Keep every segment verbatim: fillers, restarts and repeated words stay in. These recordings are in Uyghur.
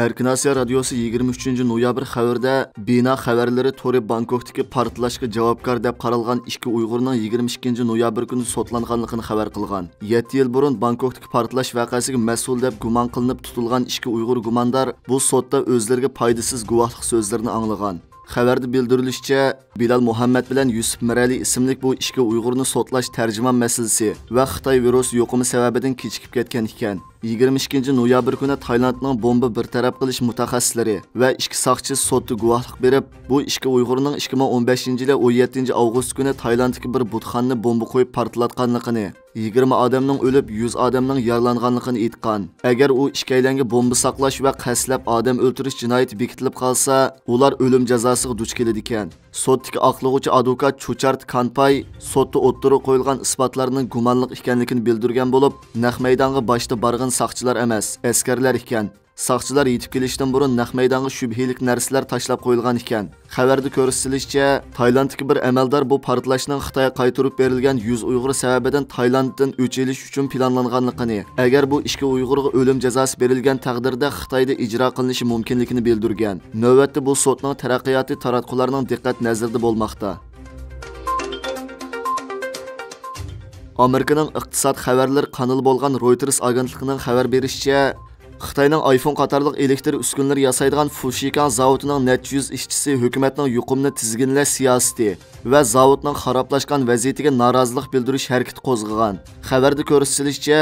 ئەركىن ئاسىيا رادىيوسى يىگىرمە ئۈچىنچى نويابىر خەۋىرىدە، بىنا خەۋەرلىرى تورى بانكوكتىكى پارتلاشقا جاۋابكار دەپ قارالغان ئىككى ئۇيغۇرنىڭ يىگىرمە ئىككىنچى نويابىر كۈنى سوتلانغانلىقىنى خەۋەر قىلغان. يەتتە يىل بۇرۇن بانكوكتىكى پارتلاش ۋەقەسىگە مەسئۇل دەپ گۇمان قىلىنىپ تۇتۇلغان ئىككى ئۇيغۇر گۇماندار بۇ سوتتا ئۆزلىرىگە پايدىسىز گۇۋاھلىق سۆزلىرىنى ئاڭلىغان. خەۋەردە بىلدۈرۈلۈشىچە، بىلال مۇھەممەد بىلەن يۈسۈپ مىرەلى ئىسىملىك بۇ ئىككى ئۇيغۇرنى سوتلاش تەرجىمان مەسىلىسى ۋە خىتاي ۋىرۇس يۇقۇمى سەۋەبىدىن كېچىكىپ كەتكەن ئىكەن. يىگىرمە ئىككىنچى نويابىر كۈنى تايلاندنىڭ بومبا بىر تەرەپ قىلىش مۇتەخەسسىسلىرى ۋە ئىككى ساقچى سوتتا گۇۋاھلىق بېرىپ، بۇ ئىككى ئۇيغۇرنىڭ ئىككى مىڭ ئون بەشىنچى يىلى ئون يەتتىنچى ئاۋغۇست كۈنى تايلاندتىكى بىر بۇتخانىنى بومبا قويۇپ پارتلاتقانلىقىنى، يىگىرمە ئادەمنىڭ ئۆلۈپ، يۈز ئادەمنىڭ يارىلانغانلىقىنى ئېيتقان. ئەگەر ئۇ ئىككىيلەنگە بومبا ساقلاش ۋە قەستلەپ ئادەم ئۆلتۈرۈش جىنايىتى بېكىتىلىپ قالسا، ئۇلار ئۆلۈم جازاسىغا دۇچ كېلىدىكەن. سوتتىكى ئاقلىغۇچى ئادۋوكات چۇچارت كانپاي سوتتا ئوتتۇرىغا قويۇلغان ئىسپاتلارنىڭ گۇمانلىق ئىكەنلىكىنى بىلدۈرگەن بولۇپ، نەق مەيدانغا باشتا بارغىنى ساقچىلار ئەمەس، ئەسكەرلەر ئىكەن. ساقچىلار يېتىپ كېلىشتىن بۇرۇن نەق مەيدانغا شۈبھىلىك نەرسىلەر تاشلاپ قويۇلغان ئىكەن. خەۋەردە كۆرسىتىلىشىچە، تايلاندتىكى بىر ئەمەلدار بۇ پارتلاشنىڭ خىتايغا قايتۇرۇپ بېرىلگەن يۈز ئۇيغۇر سەۋەبىدىن تايلاندتىن ئۆچ ئېلىش ئۈچۈن پىلانلانغانلىقىنى، ئەگەر بۇ ئىككى ئۇيغۇرغا ئۆلۈم جازاسى بېرىلگەن تەقدىردە خىتايدا ئىجرا قىلىنىشى مۇمكىنلىكىنى بىلدۈرگەن. نۆۋەتتە بۇ سوتنىڭ تەرەققىياتى تاراتقۇلارنىڭ دىققەت نەزىرىدە بولماقتا. ئامېرىكىنىڭ ئىقتىساد خەۋەرلىرى قانىلى بولغان رويتېرس ئاگېنتلىقىنىڭ خەۋەر بېرىشىچە، خىتاينىڭ ئايفون قاتارلىق ئېلېكتر ئۈسكۈنىلىرى ياسايدىغان فۇشىكاڭ زاۋۇتىنىڭ نەچچە يۈز ئىشچىسى ھۆكۈمەتنىڭ يۇقۇمنى تىزگىنلەش سىياسىتى ۋە زاۋۇتنىڭ خارابلاشقان ۋەزىيىتىگە نارازىلىق بىلدۈرۈش ھەرىكىتى قوزغىغان. خەۋەردە كۆرسىتىلىشىچە،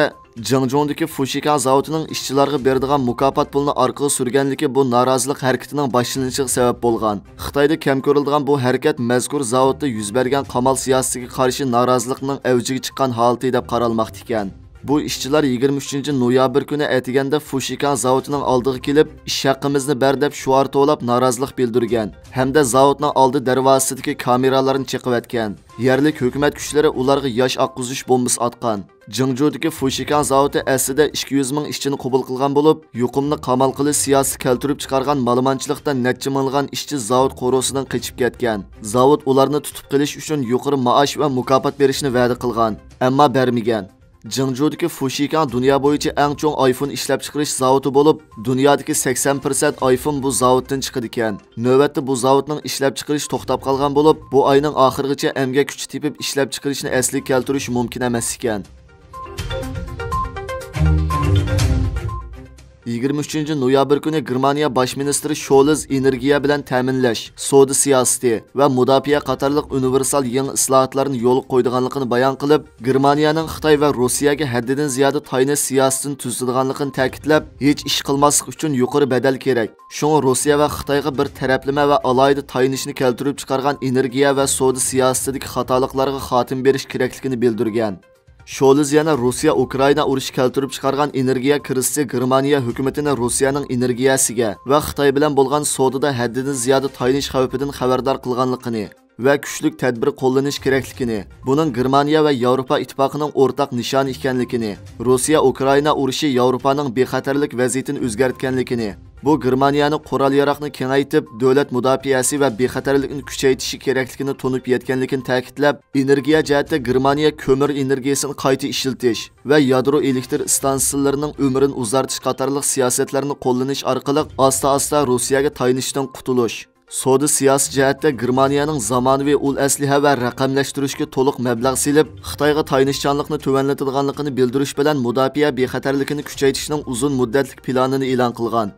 جېڭجۇڭدىكى فۇشىكاڭ زاۋۇتىنىڭ ئىشچىلارغا بېرىدىغان مۇكاپات پۇلىنى ئارقىغا سۈرگەنلىكى بۇ نارازىلىق ھەرىكىتىنىڭ باشلىنىشىغا سەۋەب بولغان. خىتايدا كەم كۆرۈلىدىغان بۇ ھەرىكەت مەزكۇر زاۋۇتتا يۈز بەرگەن قامال سىياسىتىگە قارشى نارازىلىقنىڭ ئەۋجىگە چىققان ھالىتى دەپ قارالماقتا ئىكەن. بۇ ئىشچىلار يىگىرمە ئۈچىنچى نويابىر كۈنى ئەتىگەندە فۇشىكاڭ زاۋۇتىنىڭ ئالدىغا كېلىپ، «ئىش ھەققىمىزنى بەر» دەپ شوئار توۋلاپ نارازىلىق بىلدۈرگەن ھەمدە زاۋۇتنىڭ ئالدى دەرۋازىسىدىكى كامېرالارنى چېقىۋەتكەن. يەرلىك ھۆكۈمەت كۈچلىرى ئۇلارغا ياش ئاققۇزۇش بومبىسى ئاتقان. جېڭجۇدىكى فۇشىكاڭ زاۋۇتى ئەسلىدە ئىككى يۈز مىڭ ئىشچىنى قوبۇل قىلغان بولۇپ، يۇقۇمنى قامال قىلىش سىياسىتى كەلتۈرۈپ چىقارغان مالىمانچىلىقتا نەچچە مىڭلىغان ئىشچى زاۋۇت قورۇسىدىن قېچىپ كەتكەن. زاۋۇت ئۇلارنى تۇتۇپ قېلىش ئۈچۈن يۇقىرى مائاش ۋە مۇكاپات بېرىشنى ۋەدە قىلغان، ئەمما بەرمىگەن. جېڭجۇدىكى فۇشىكاڭ دۇنيا بويىچە ئەڭ چوڭ ئايفون ئىشلەپچىقىرىش زاۋۇتى بولۇپ، دۇنيادىكى سەكسەن پىرسەنت ئايفون بۇ زاۋۇتتىن چىقىدىكەن. نۆۋەتتە بۇ زاۋۇتنىڭ ئىشلەپچىقىرىشى توختاپ قالغان بولۇپ، بۇ ئاينىڭ ئاخىرىغىچە ئەمگەك كۈچى تېپىپ ئىشلەپچىقىرىشنى ئەسلىگە كەلتۈرۈش مۇمكىن ئەمەس ئىكەن. يىگىرمە ئۈچىنچى نويابىر كۈنى گېرمانىيە باش مىنىستىرى شولز ئېنېرگىيە بىلەن تەمىنلەش، سودا سىياسىتى ۋە مۇداپىئە قاتارلىق ئۇنىۋېرسال يېڭى ئىسلاھاتلارنى يولغا قويىدىغانلىقىنى بايان قىلىپ، گېرمانىيەنىڭ خىتاي ۋە روسىيەگە ھەددىدىن زىيادە تايىنىش سىياسىتىنى تۈزىتىدىغانلىقىنى تەكىتلەپ، ھېچ ئىش قىلماسلىق ئۈچۈن يۇقىرى بەدەل كېرەك. شۇڭا روسىيە ۋە خىتايغا بىر تەرەپلىمە ۋە ئالاھىدە تايىنىشنى كەلتۈرۈپ چىقارغان ئېنېرگىيە ۋە سودا سىياسىتىدىكى خاتالىقلارغا خاتىمە بېرىش كېرەكلىكىنى بىلدۈرگەن. شولز يەنە روسىيە ئۇكرائىنا ئۇرۇشى كەلتۈرۈپ چىقارغان ئېنېرگىيە كىرىزىسى گېرمانىيە ھۆكۈمىتىنى روسىيەنىڭ ئېنېرگىيەسىگە ۋە خىتاي بىلەن بولغان سودىدا ھەددىدىن زىيادە تايىنىش خەۋپىدىن خەۋەردار قىلغانلىقىنى ۋە كۈچلۈك تەدبىر قوللىنىش كېرەكلىكىنى، بۇنىڭ گېرمانىيە ۋە ياۋروپا ئىتتىپاقىنىڭ ئورتاق نىشانى ئىكەنلىكىنى، روسىيە ئۇكرائىنا ئۇرۇشى ياۋروپانىڭ بىخەتەرلىك ۋەزىيىتىنى ئۆزگەرتكەنلىكىنى، بۇ گېرمانىيەنى قورال-ياراغنى كېڭەيتىپ، دۆلەت مۇداپىئەسى ۋە بىخەتەرلىكنى كۈچەيتىشى كېرەكلىكىنى تونۇپ يەتكەنلىكىنى تەكىتلەپ، ئېنېرگىيە جەھەتتە گېرمانىيە كۆمۈر ئېنېرگىيىسىنى قايتا ئىشلىتىش ۋە يادرو ئېلېكتر ئىستانسىلىرىنىڭ ئۆمرىنى ئۇزارتىش قاتارلىق سىياسەتلەرنى قوللىنىش ئارقىلىق ئاستا-ئاستا روسىيەگە تايىنىشتىن قۇتۇلۇش، سودا سىياسىي جەھەتتە گېرمانىيەنىڭ زامانىۋى ئۇل ئەسلىھە ۋە رەقەملەشتۈرۈشكە تولۇق مەبلەغ سېلىپ، خىتايغا تايىنىشچانلىقنى تۆۋەنلىتىدىغانلىقىنى بىلدۈرۈش بىلەن مۇداپىئە بىخەتەرلىكىنى كۈچەيتىشنىڭ ئۇزۇن مۇددەتلىك پىلانىنى ئېلان قىلغان.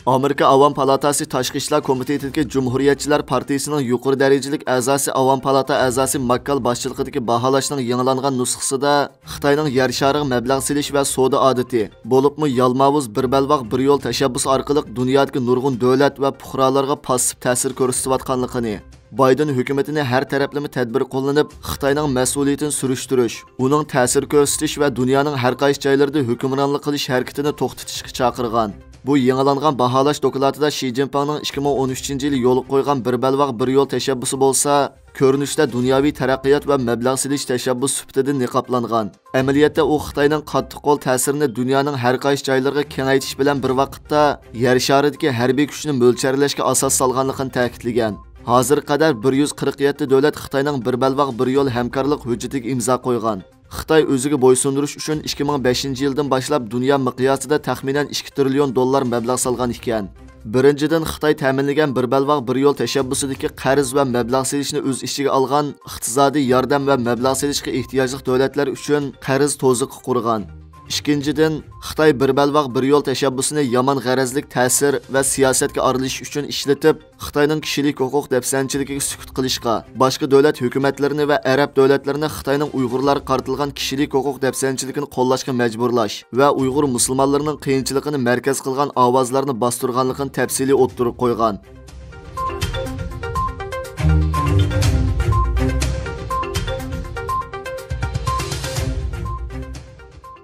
ئامېرىكا ئاۋام پالاتاسى تاشقى ئىشلار كومىتېتىدىكى جۇمھۇرىيەتچىلەر پارتىيىسىنىڭ يۇقىرى دەرىجىلىك ئەزاسى، ئاۋام پالاتا ئەزاسى ماككال باشچىلىقىدىكى باھالاشنىڭ يېڭىلانغان نۇسخىسىدا خىتاينىڭ يەر شارىغا مەبلەغ سېلىش ۋە سودا ئادىتى، بولۇپمۇ يالماۋۇز بىر بەلباغ بىر يول تەشەببۇسى ئارقىلىق دۇنيادىكى نۇرغۇن دۆلەت ۋە پۇقرالارغا پاسسىپ تەسىر كۆرسىتىۋاتقانلىقىنى، بايدېن ھۆكۈمىتىنى ھەر تەرەپلىمە تەدبىر قوللىنىپ، خىتاينىڭ مەسئۇلىيىتىنى سۈرۈشتۈرۈش، ئۇنىڭ تەسىر كۆرسىتىش ۋە دۇنيانىڭ ھەر قايسى جايلىرىدا ھۆكۈمرانلىق قىلىش ھەرىكىتىنى توختىتىشقا چاقىرغان. بۇ يېڭىلانغان باھالاش دوكلاتىدا شى جىنپىڭنىڭ ئىككى مىڭ ئون ئۈچىنچى يىلى يولغا قويغان بىر بەلباغ بىر يول تەشەببۇسى بولسا، كۆرۈنۈشتە دۇنياۋى تەرەققىيات ۋە مەبلەغ سېلىش تەشەببۇسى سۈپىتىدە نىقابلانغان. ئەمەلىيەتتە ئۇ خىتاينىڭ قاتتىق قول تەسىرىنى دۇنيانىڭ ھەر قايسى جايلىرىغا كېڭەيتىش بىلەن بىر ۋاقىتتا، يەر شارىدىكى ھەربىي كۈچنى مۆلچەرلەشكە ئاساس سالغانلىقىنى تەكىتلىگەن. ھازىرغا قەدەر بىر يۈز قىرىق يەتتە دۆلەت خىتاينىڭ بىر بەلباغ بىر يول ھەمكارلىق ھۆججىتىگە ئىمزا قويغان. خىتاي ئۆزىگە بويسۇندۇرۇش ئۈچۈن ئىككى مىڭ بەشىنچى يىلدىن باشلاپ دۇنيا مىقياسىدا تەخمىنەن ئىككى تىرىليون دوللار مەبلەغ سالغان ئىكەن. بىرىنچىدىن، خىتاي تەمىنلىگەن بىر بەلباغ بىر يول تەشەببۇسىدىكى قەرز ۋە مەبلەغ سېلىشنى ئۆز ئىچىگە ئالغان ئىقتىسادىي ياردەم ۋە مەبلەغ سېلىشقا ئېھتىياجلىق دۆلەتلەر ئۈچۈن قەرز توزىقى قۇرغان. ئىككىنچىدىن، خىتاي بىر بەلباغ بىر يول تەشەببۇسىنى يامان غەرەزلىك تەسىر ۋە سىياسەتكە ئارىلىشىش ئۈچۈن ئىشلىتىپ، خىتاينىڭ كىشىلىك ھوقۇق دەپسەندىچىلىكىگە سۈكۈت قىلىشقا، باشقا دۆلەت ھۆكۈمەتلىرىنى ۋە ئەرەب دۆلەتلىرىنى خىتاينىڭ ئۇيغۇرلارغا قارىتىلغان كىشىلىك ھوقۇق دەپسەندىچىلىكىنى قوللاشقا مەجبۇرلاش ۋە ئۇيغۇر مۇسۇلمانلىرىنىڭ قىيىنچىلىقىنى مەركەز قىلغان ئاۋازلارنى باستۇرغانلىقىنى تەپسىلىي ئوتتۇرىغا قويغان.